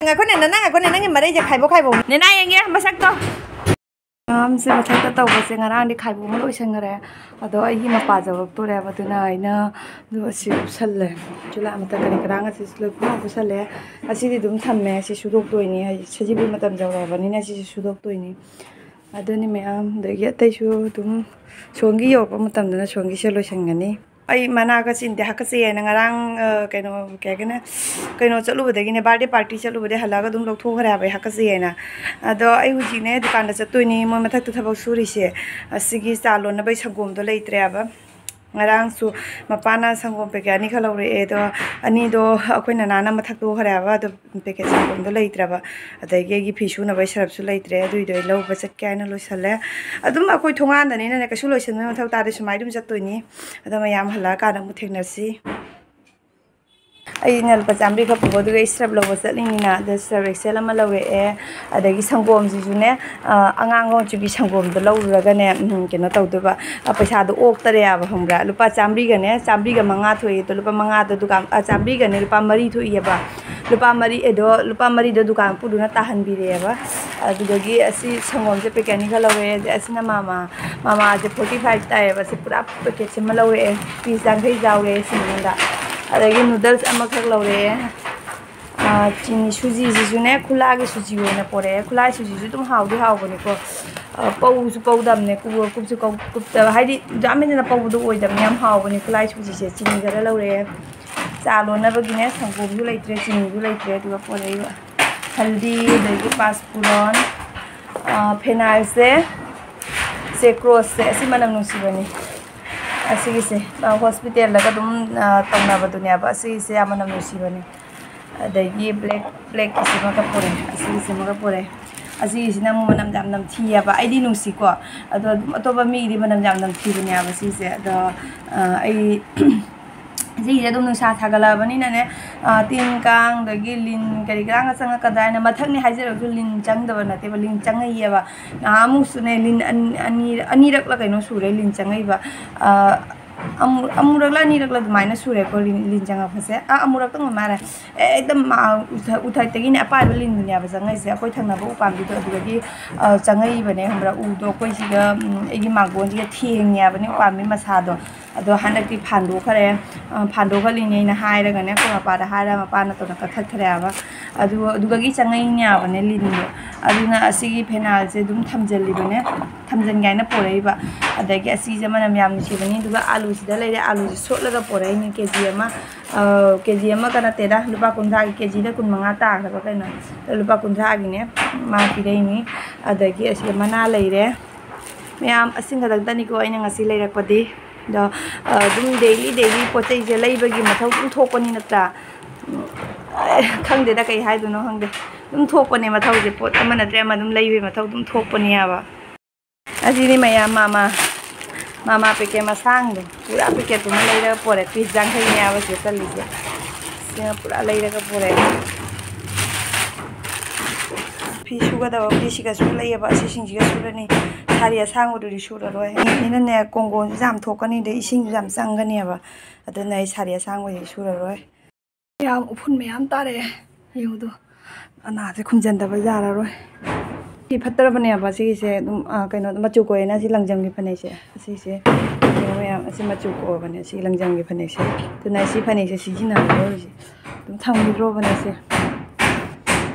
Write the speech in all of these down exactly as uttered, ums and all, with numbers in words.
ꯉꯥꯏꯈꯣꯅꯦ, ꯅꯅꯥ, ꯉꯥꯏꯈꯣꯅꯦ, ꯅꯪꯒꯤ ꯃꯔꯩꯁꯦ ꯈꯥꯏꯕꯣꯛ ꯈꯥꯏꯕꯣꯛ꯫ ꯅꯦꯅꯥ, ꯌꯦꯡꯒꯦ ꯃꯁꯛꯇꯣ꯫ ꯃꯌꯥꯝꯁꯦ ꯃꯊꯛꯇ ꯇꯧꯕꯁꯦ ꯉꯔꯥꯡꯗꯤ ꯈꯥꯏꯕꯣꯛ ꯑꯃ ꯂꯣꯏꯁꯟꯈ꯭ꯔꯦ꯫ ꯑꯗꯣ ꯑꯩꯒꯤ ꯃꯄꯥ ꯌꯧꯔꯛꯇꯣꯔꯦꯕ, ꯑꯗꯨꯅ ꯑꯩꯅ ꯑꯗꯨ ꯑꯁꯤ ꯎꯞꯁꯜꯂꯦ꯫ ꯆꯨꯂꯥ ꯃꯊꯛ ꯀꯔꯤ ꯀꯔꯥ ꯉꯁꯤꯁꯨ ꯂꯣꯏ ꯄꯨꯡꯍꯥꯞ ꯎꯞꯁꯜꯂꯦ꯫ ꯑꯁꯤꯗꯤ ꯑꯗꯨꯝ ꯊꯝꯃꯦ꯫ ꯑꯁꯤ ꯁꯨꯗꯣꯛꯇꯣꯏꯅꯤ꯫ ꯍꯥꯏꯗꯤ ꯁꯖꯤꯕꯨ ꯃꯇꯝ ꯌꯧꯔꯛꯑꯕꯅꯤꯅ ꯁꯤꯁꯨ ꯁꯨꯗꯣꯛꯇꯣꯏꯅꯤ꯫ ꯑꯗꯨꯅꯤ ꯃꯌꯥꯝ꯫ ꯑꯗꯒꯤ ꯑꯇꯩꯁꯨ ꯑꯗꯨꯝ ꯁꯣꯝꯒꯤ ꯌꯧꯔꯛꯄ ꯃꯇꯝꯗꯅ ꯁꯣꯝꯒꯤꯁꯦ ꯂꯣꯏꯁꯟꯒꯅꯤ꯫ ꯑꯩ ꯃꯅꯥꯒ ꯆꯤꯟꯗꯦ, ꯍꯥꯀꯠꯆꯩ ꯍꯥꯏꯅ ꯉꯔꯥꯡ, ꯑ, ꯀꯩꯅꯣ, ꯀꯩ ꯍꯥꯏꯒꯦꯅꯦ, ꯀꯩꯅꯣ ꯆꯠꯂꯨꯕꯗꯒꯤꯅꯦ, ꯕꯥꯔꯗꯦ ꯄꯥꯔꯇꯤ ꯆꯠꯂꯨꯕꯗꯒꯤ ꯍꯜꯂꯛꯑꯒ ꯑꯗꯨꯝ ꯂꯧꯊꯣꯛꯈ꯭ꯔꯦ ꯍꯥꯏꯕ ꯑꯩ ꯍꯥꯀꯠꯆꯩ ꯍꯥꯏꯅ꯫ ꯑꯗꯣ ꯑꯩ ꯍꯧꯖꯤꯛꯅꯦ ꯗꯨꯀꯥꯟꯗ ꯆꯠꯇꯣꯏꯅꯤ, ꯃꯣꯏ ꯃꯊꯛꯇ ꯊꯕꯛ ꯁꯨꯔꯤꯁꯦ꯫ ꯑꯁꯤꯒꯤ ꯆꯥ ꯂꯣꯟꯅꯕꯒꯤ ꯁꯪꯒꯣꯝꯗꯣ ꯂꯩꯇ꯭ꯔꯦ ꯍꯥꯏꯕ꯫ ꯉꯔꯥꯡꯁꯨ ꯃꯄꯥꯅ ꯁꯪꯒꯣꯝ ꯄꯦꯀꯦꯠ ꯑꯅꯤꯈꯛ ꯂꯧꯔꯛꯑꯦ, ꯑꯗꯣ ꯑꯅꯤꯗꯣ ꯑꯩꯈꯣꯏ ꯅꯅꯥꯅ ꯃꯊꯛꯇꯣꯛꯈ꯭ꯔꯦ ꯍꯥꯏꯕ꯫ ꯑꯗꯣ ꯄꯦꯀꯦꯠ ꯁꯪꯒꯣꯝꯗꯣ ꯂꯩꯇ꯭ꯔꯕ, ꯑꯗꯒꯤ ꯑꯩꯒꯤ ꯐꯤ ꯁꯨꯅꯕꯒꯤ ꯁꯔꯞꯁꯨ ꯂꯩꯇ꯭ꯔꯦ, ꯑꯗꯨꯏꯗꯣ ꯑꯩ ꯂꯧꯕ ꯆꯠꯀꯦ ꯍꯥꯏꯅ ꯂꯣꯏꯁꯜꯂꯦ꯫ ꯑꯗꯨꯝ ꯑꯩꯈꯣꯏ ꯊꯣꯡꯒꯥꯟꯗꯅꯤꯅꯅꯦ, ꯀꯩꯁꯨ ꯂꯣꯏꯁꯟꯕꯒꯤ ꯃꯊꯧ ꯇꯥꯗꯦ, ꯁꯨꯃꯥꯏꯅ ꯑꯗꯨꯝ ꯆꯠꯇꯣꯏꯅꯤ꯫ ꯑꯗꯣ ꯃꯌꯥꯝ ꯍꯜꯂꯛꯑꯀꯥꯟꯗ ꯑꯃꯨꯛ ꯊꯦꯡꯅꯁꯤ꯫ ꯑꯩꯅ ꯂꯨꯄꯥ ꯆꯥꯝꯃꯔꯤ ꯈꯛ ꯄꯨꯕ, ꯑꯗꯨꯒ ꯑꯩ ꯁꯔꯞ ꯂꯧꯕ ꯆꯠꯂꯤꯅꯤꯅ, ꯑꯗ ꯁꯔꯞ ꯑꯦꯛꯁꯦꯜ ꯑꯃ ꯂꯧꯔꯛꯑꯦ꯫ ꯑꯗꯒꯤ ꯁꯪꯒꯣꯝꯁꯤꯁꯨꯅꯦ, ꯑ, ꯑꯉꯥꯡꯕ ꯃꯆꯨꯒꯤ ꯁꯪꯒꯣꯝꯗꯣ ꯂꯧꯔꯨꯔꯒꯅꯦ, ꯎꯝ, ꯀꯩꯅꯣ ꯇꯧꯗꯣꯏꯕ, ꯑ, ꯄꯩꯁꯥꯗꯣ ꯑꯣꯛꯇꯔꯦꯕ, ꯈꯪꯕ꯭ꯔꯥ? ꯂꯨꯄꯥ ꯆꯥꯝꯃꯔꯤꯒꯅꯦ, ꯆꯥꯝꯃꯔꯤꯒ ꯃꯉꯥ ꯊꯣꯛꯑꯦ꯫ ꯑꯗꯣ ꯂꯨꯄꯥ ꯃꯉꯥꯗꯣ ꯗꯨꯀꯥꯟ, ꯑ, ꯆꯥꯝꯃꯔꯤꯒꯅꯦ ꯂꯨꯄꯥ ꯃꯔꯤ ꯊꯣꯛꯏꯑꯕ꯫ ꯂꯨꯄꯥ ꯃꯔꯤ, ꯑꯗꯣ ꯂꯨꯄꯥ ꯃꯔꯤꯗꯣ ꯗꯨꯀꯥꯟ ꯃꯄꯨꯗꯨꯅ ꯇꯥꯍꯟꯕꯤꯔꯛꯑꯦꯕ꯫ ꯑꯗꯨꯗꯒꯤ ꯑꯁꯤ ꯁꯪꯒꯣꯝꯁꯦ ꯄꯦꯀꯦꯠ ꯑꯅꯤꯈꯛ ꯂꯧꯔꯛꯑꯦ꯫ ꯑꯗꯩ ꯑꯁꯤꯅ ꯃꯥꯃꯥ, ꯃꯥꯃꯥꯁꯦ forty five ꯇꯥꯏꯌꯦꯕ꯫ ꯑꯁꯤ ꯄꯨꯔꯥ ꯄꯦꯀꯦꯠꯁꯤꯃ ꯂꯧꯔꯛꯑꯦ, ꯄꯤꯁ ꯌꯥꯡꯈꯩ ꯌꯥꯎꯔꯦ ꯁꯤ ꯃꯅꯨꯡꯗ꯫ ꯑꯗꯒꯤ ꯅꯨꯗꯜꯁ ꯑꯃꯈꯛ ꯂꯧꯔꯛꯑꯦ꯫ ꯑꯥ, ꯆꯤꯅꯤ ꯁꯨꯖꯤꯁꯤꯁꯨꯅꯦ, ꯈꯨꯂꯥꯒꯤ ꯁꯨꯖꯤ ꯑꯣꯏꯅ ꯄꯣꯔꯛꯑꯦ꯫ ꯈꯨꯂꯥꯒꯤ ꯁꯨꯖꯤꯁꯨ ꯑꯗꯨꯝ ꯍꯥꯎꯗꯤ ꯍꯥꯎꯕꯅꯤꯀꯣ꯫ ꯑꯥ, ꯄꯧꯁꯨ ꯄꯧꯗꯕꯅꯦ, ꯀꯨꯞ-, ꯀꯨꯞꯁꯨ ꯀꯧ-, ꯀꯨꯞꯇꯕ, ꯍꯥꯏꯗꯤ ꯌꯥꯝ ꯍꯦꯟꯅ ꯄꯧꯕꯗꯣ ꯑꯣꯏꯗꯕꯅꯤ, ꯌꯥꯝ ꯍꯥꯎꯕꯅꯤ ꯈꯨꯂꯥꯒꯤ ꯁꯨꯖꯤꯁꯦ꯫ ꯆꯤꯅꯤ ꯈꯔ ꯂꯧꯔꯛꯑꯦ꯫ ꯆꯥ ꯂꯣꯟꯅꯕꯒꯤꯅꯦ, ꯁꯪꯒꯣꯝꯁꯨ ꯂꯩꯇ꯭ꯔꯦ, ꯆꯤꯅꯤꯁꯨ ꯂꯩꯇ꯭ꯔꯦ, ꯑꯗꯨꯒ ꯄꯣꯔꯛꯏꯕ ꯍꯜꯗꯤ, ꯑꯗꯒꯤ ꯄꯥꯁꯄꯨꯔꯣꯟ, ꯑꯥ, ꯐꯦꯅꯥꯏꯜꯁꯦ, ꯁꯦꯀ꯭ꯔꯣꯁꯁꯦ, ꯑꯁꯤ ꯃꯅꯝ ꯅꯨꯡꯁꯤꯕꯅꯤ꯫ ꯑꯁꯤꯒꯤꯁꯦ, ꯑꯥ, ꯍꯣꯁꯄꯤꯇꯥꯜꯗꯒ ꯑꯗꯨꯝ, ꯑꯥ, ꯇꯧꯅꯕꯗꯨꯅꯦꯕ꯫ ꯑꯁꯤꯒꯤꯁꯦ ꯌꯥꯝ ꯃꯅꯝ ꯅꯨꯡꯁꯤꯕꯅꯤ꯫ ꯑꯗꯒꯤ ꯕ꯭ꯂꯦꯛ, ꯕ꯭ꯂꯦꯛꯀꯤꯁꯤꯃꯒ ꯄꯨꯔꯦ, ꯑꯁꯤꯒꯤꯁꯤꯃꯒ ꯄꯨꯔꯦ꯫ ꯑꯁꯤꯒꯤꯁꯤꯅ ꯑꯃꯨꯛ ꯃꯅꯝ ꯌꯥꯝ ꯅꯝꯊꯤꯑꯕ꯫ ꯑꯩꯗꯤ ꯅꯨꯡꯁꯤꯀꯣ, ꯑꯗꯣ ꯑꯗꯨꯝ ꯑꯇꯣꯞꯄ ꯃꯤꯒꯤꯗꯤ ꯃꯅꯝ ꯌꯥꯝ ꯅꯝꯊꯤꯕꯅꯦꯕ ꯁꯤꯁꯦ꯫ ꯑꯗꯣ, ꯑꯥ, ꯑꯩ ꯁꯤꯁꯦ ꯑꯗꯨꯝ ꯅꯨꯡꯁꯥ ꯁꯥꯒꯠꯂꯛꯑꯕꯅꯤꯅꯅꯦ, ꯑꯥ, ꯇꯤꯟ ꯀꯥꯡ, ꯑꯗꯒꯤ ꯂꯤꯟ ꯀꯔꯤ ꯀꯔꯥꯡꯒ ꯆꯪꯉꯛꯀꯗ꯭ꯔꯥ ꯍꯥꯏꯅ꯫ ꯃꯊꯛꯅꯤ ꯍꯥꯏꯖꯔꯒꯁꯨ ꯂꯤꯟ ꯆꯪꯗꯕ ꯅꯠꯇꯦꯕ, ꯂꯤꯟ ꯆꯪꯉꯛꯏꯑꯕ꯫ ꯅꯍꯥꯟꯃꯨꯛꯁꯨꯅꯦ, ꯂꯤꯟ ꯑꯅꯤ-, ꯑꯅꯤ-, ꯑꯅꯤꯔꯛꯂ ꯀꯩꯅꯣ ꯁꯨꯔꯦ ꯂꯤꯟ ꯆꯪꯉꯛꯏꯕ꯫ ꯑꯥ, ꯑꯃꯨ-, ꯑꯃꯨꯔꯛꯂ ꯑꯅꯤꯔꯛꯂ ꯑꯗꯨꯃꯥꯏꯅ ꯁꯨꯔꯦꯀꯣ ꯂꯤꯟ, ꯂꯤꯟ ꯆꯪꯉꯛꯄꯁꯦ꯫ ꯑꯥ, ꯑꯃꯨꯔꯛꯇꯪ ꯑꯣꯏ ꯃꯥꯜꯂꯦ꯫ ꯑꯦ, ꯑꯦꯛꯗꯝ, ꯑꯥ, ꯎꯊ-, ꯎꯊꯛꯇꯒꯤꯅꯦ ꯑꯄꯥꯏꯕ ꯂꯤꯟꯗꯨꯅꯦꯕ ꯆꯪꯉꯛꯏꯁꯦ꯫ ꯑꯩꯈꯣꯏ ꯊꯪꯅꯕ ꯎꯄꯥꯝꯕꯤꯗꯣ ꯑꯗꯨꯗꯒꯤ, ꯑꯥ, ꯆꯪꯉꯛꯏꯕꯅꯦ, ꯈꯪꯕ꯭ꯔꯥ? ꯎꯗꯣ ꯑꯩꯈꯣꯏ ꯁꯤꯒ, ꯎꯝ, ꯑꯩꯒꯤ ꯃꯥꯡꯒꯣꯟꯁꯤꯒ ꯊꯦꯡꯉꯦ ꯍꯥꯏꯕꯅꯦ ꯎꯄꯥꯝꯕꯤ ꯃꯁꯥꯗꯣ꯫ ꯑꯗꯣ ꯍꯟꯗꯛꯇꯤ ꯐꯥꯟꯗꯣꯛꯈ꯭ꯔꯦ꯫ ꯑꯥ, ꯐꯥꯟꯗꯣꯛꯍꯜꯂꯤꯅꯦ ꯑꯩꯅ ꯍꯥꯏꯔꯒꯅꯦ, ꯑꯩꯈꯣꯏ ꯃꯄꯥꯗ ꯍꯥꯏꯔꯒ ꯃꯄꯥꯅ ꯇꯧꯅ ꯀꯛꯊꯠꯈ꯭ꯔꯦ ꯍꯥꯏꯕ꯫ ꯑꯗꯨ, ꯑꯗꯨꯗꯒꯤ ꯆꯪꯉꯛꯏꯅꯦ ꯍꯥꯏꯕꯅꯦ ꯂꯤꯟꯗꯣ꯫ ꯑꯗꯨꯅ ꯑꯁꯤꯒꯤ ꯐꯦꯅꯥꯜꯁꯦ ꯑꯗꯨꯝ ꯊꯝꯖꯤꯜꯂꯤꯕꯅꯦ, ꯊꯝꯖꯤꯟꯒꯦ ꯍꯥꯏꯅ ꯄꯣꯔꯛꯏꯕ꯫ ꯑꯗꯒꯤ ꯑꯁꯤꯁꯦ ꯃꯅꯝ ꯌꯥꯝ ꯅꯨꯡꯁꯤꯕꯅꯤ꯫ ꯑꯗꯨꯒ ꯑꯥꯂꯨꯁꯤꯗ ꯂꯩꯔꯦ, ꯑꯥꯂꯨꯁꯦ ꯁꯣꯠꯂꯒ ꯄꯣꯔꯛꯏꯅꯤ ꯀꯦ ꯖꯤ ꯑꯃ꯫ ꯑꯥ, ꯀꯦ ꯖꯤ ꯑꯃꯒ ꯅꯠꯇꯦꯗ, ꯂꯨꯄꯥ ꯀꯨꯟꯊ꯭ꯔꯥꯒꯤ, ꯀꯦ ꯖꯤꯗ ꯀꯨꯟ ꯃꯉꯥ ꯇꯥꯈ꯭ꯔꯕ ꯀꯩꯅꯣ꯫ ꯂꯨꯄꯥ ꯀꯨꯟꯊ꯭ꯔꯥꯒꯤꯅꯦ ꯃꯥ ꯄꯤꯔꯛꯏꯅꯤ꯫ ꯑꯗꯒꯤ ꯑꯁꯤꯗ ꯃꯅꯥ ꯂꯩꯔꯦ꯫ ꯃꯌꯥꯝ ꯑꯁꯤ ꯈꯛꯇꯪꯇꯅꯤꯀꯣ ꯑꯩꯅ ꯉꯁꯤ ꯂꯩꯔꯛꯄꯗꯤ꯫ ꯑꯗꯣ, ꯑꯥ, ꯑꯗꯨꯝ ꯗꯦꯂꯤ ꯗꯦꯂꯤ ꯄꯣꯠ ꯆꯩꯁꯦ ꯂꯩꯕꯒꯤ ꯃꯊꯧ ꯑꯗꯨꯝ ꯊꯣꯛꯄꯅꯤ ꯅꯠꯇ꯭ꯔꯥ? ꯎꯝ, ꯑꯦ, ꯈꯪꯗꯦꯗ ꯀꯩ ꯍꯥꯏꯗꯣꯏꯅꯣ ꯈꯪꯗꯦ꯫ ꯑꯗꯨꯝ ꯊꯣꯛꯄꯅꯦ ꯃꯊꯧꯁꯦ, ꯄꯣꯠ ꯑꯃ ꯅꯠꯇ꯭ꯔꯦ ꯑꯃ ꯑꯗꯨꯝ ꯂꯩꯕꯒꯤ ꯃꯊꯧ ꯑꯗꯨꯝ ꯊꯣꯛꯄꯅꯦ ꯍꯥꯏꯕ꯫ ꯑꯁꯤꯗꯤ ꯃꯌꯥꯝ ꯃꯥꯃꯥ, ꯃꯥꯃꯥ ꯄꯦꯀꯦꯠ ꯃꯁꯥꯡꯗꯣ, ꯄꯨꯔꯥ ꯄꯦꯀꯦꯠꯇꯨꯃ ꯂꯩꯔꯒ ꯄꯣꯔꯛꯑꯦ꯫ ꯄꯤꯁ ꯌꯥꯡꯈꯩꯅꯦ ꯍꯥꯏꯕ ꯁꯤꯗ ꯆꯜꯂꯤꯁꯦ꯫ ꯁꯤꯅ ꯄꯨꯔꯥ ꯂꯩꯔꯒ ꯄꯣꯔꯛꯑꯦ꯫ ꯐꯤ ꯁꯨꯒꯗꯕ ꯐꯤꯁꯤꯒꯁꯨ ꯂꯩꯌꯦꯕ, ꯑꯁꯤꯁꯤꯡꯁꯤꯒ ꯁꯨꯔꯅꯤ꯫ ꯁꯥꯔꯤ ꯑꯁꯥꯡꯕꯗꯨꯗꯤ ꯁꯨꯔꯔꯣꯏ꯫ ꯃꯤꯅꯅꯦ ꯀꯣꯡꯒꯣꯟꯁꯨ ꯌꯥꯝ ꯊꯣꯛꯀꯅꯤ, ꯑꯗꯩ ꯏꯁꯤꯡꯁꯨ ꯌꯥꯝ ꯆꯪꯒꯅꯦꯕ꯫ ꯑꯗꯨꯅ ꯑꯩ ꯁꯥꯔꯤ ꯑꯁꯥꯡꯕꯗꯤ ꯁꯨꯔꯔꯣꯏ꯫ ꯌꯥꯝ ꯎꯐꯨꯟ ꯃꯌꯥꯝ ꯇꯥꯔꯛꯑꯦ꯫ ꯌꯦꯡꯉꯨꯗꯣ, ꯑꯅꯥꯁꯦ ꯈꯨꯝꯖꯤꯟꯗꯕ ꯌꯥꯔꯔꯣꯏ꯫ ꯁꯤ ꯐꯠꯇ꯭ꯔꯕꯅꯦꯕ ꯁꯤꯒꯤꯁꯦ꯫ ꯑꯗꯨꯝ, ꯑ, ꯀꯩꯅꯣ, ꯃꯆꯨ ꯀꯣꯛꯑꯦꯅ ꯁꯤ ꯂꯪꯖꯝꯒꯤ ꯐꯅꯦꯛꯁꯦ꯫ ꯑꯁꯤꯁꯦ ꯌꯦꯡꯉꯣ ꯃꯌꯥꯝ, ꯑꯁꯤ ꯃꯆꯨ ꯀꯣꯛꯑꯕꯅꯦ ꯁꯤ ꯂꯪꯖꯝꯒꯤ ꯐꯅꯦꯛꯁꯦ꯫ ꯑꯗꯨꯅ ꯁꯤ ꯐꯅꯦꯛꯁꯦ ꯁꯤꯖꯤꯟꯅꯔꯔꯣꯏ ꯍꯧꯖꯤꯛ꯫ ꯑꯗꯨꯝ ꯊꯝꯈꯤꯗ꯭ꯔꯣꯕꯅꯦ ꯁꯦ꯫